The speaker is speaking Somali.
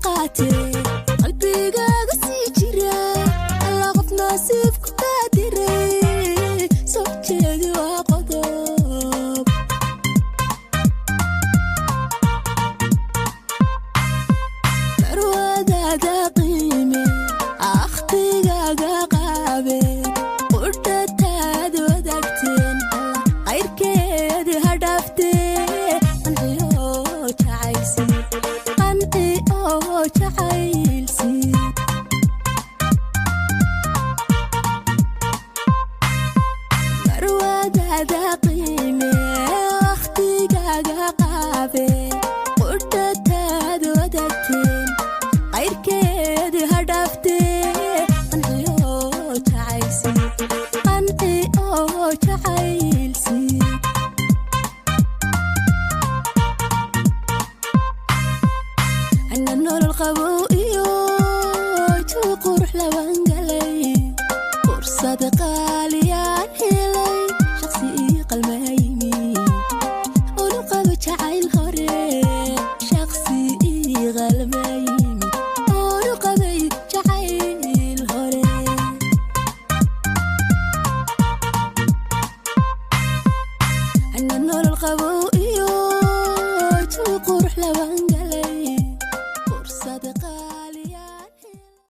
Qaatee qalbigaaga sii jira, alla qof nasiibku kaa diray soo jeedi waa qodob. Marwadaada qiime, akhtigaaga qaabe, qudhataad wadaagteen qayrkeed ha dhaaftee, qanciyo jacaylsi, qanci oo jacaylsi. Marwadaada qiime, wakhtigaaga qaabe, qudhataad wadaagteen qayrkeed ha dhaaftee, qanciyo jacaylsi, qanci oo jacaylsi. Ana nolol qabow iyo jawi qurux laban galay, fursad qaaliyaan helay, shaqsi ii qalmaymi unu qabo jacayl hore, shaqsi ii qalmaymi unu qabay jacayl hore. Ana nolol qabow iyo jawi qurux laban galay, fursad qaali